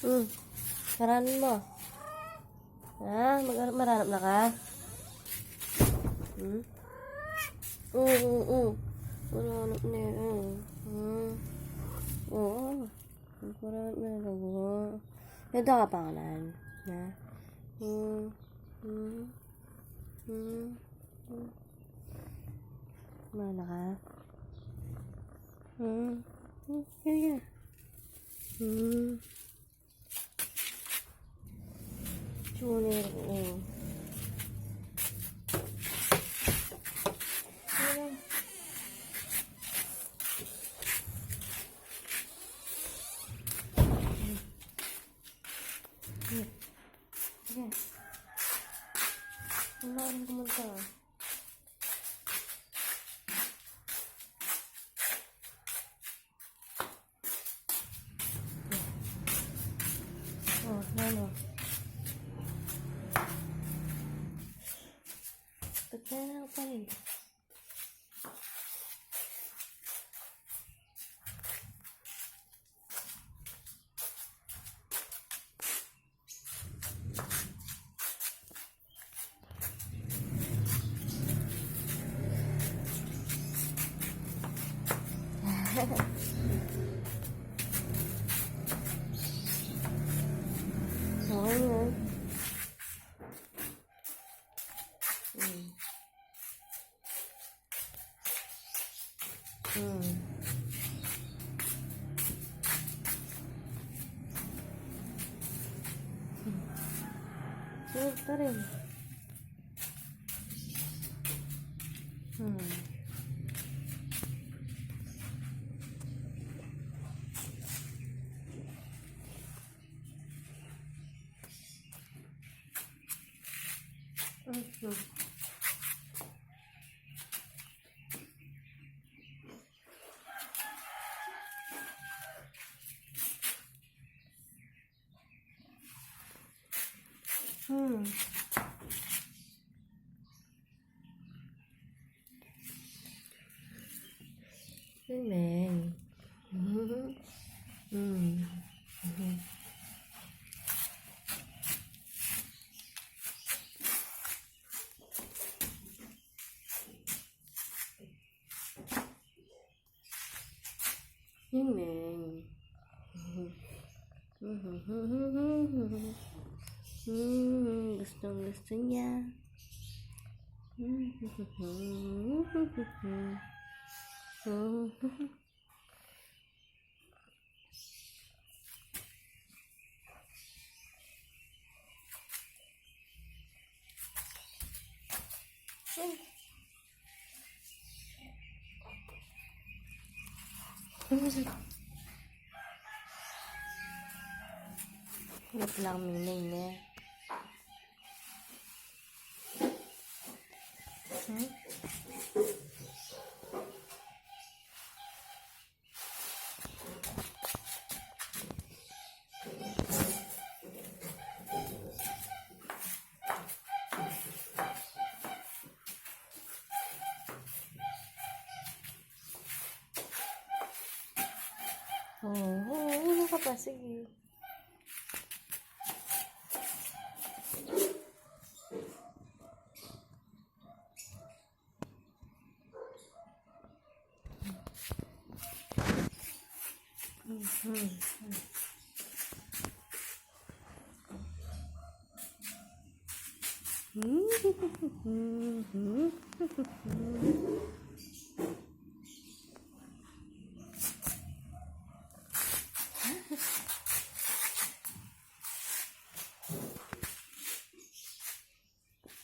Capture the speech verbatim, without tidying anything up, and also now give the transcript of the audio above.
Hmm. Karanap mu. Ha? Mag-, maranap na ka? Hmm? Oo, oo, oo. Maranap na yan. Hmm. Oo. Maranap na yan. Ito ka pangalan. Ha? Hmm. Hmm. Hmm. Hmm. Mana ka? Hmm. Hmm. Sige. Hmm. Junior, oh. Sige. Kemarin pumunta. Oh, ano? Pagkano pa rin? Okay na. Hmm. Hmm. Sunod pa rin. Hmm. Mhm. Hmm. Amen. Hmm. Hmm. Amen. Hmm, gustong gusto niya. Wait lang, minay na. Hmm? Oo, oo, una ka pa, sige.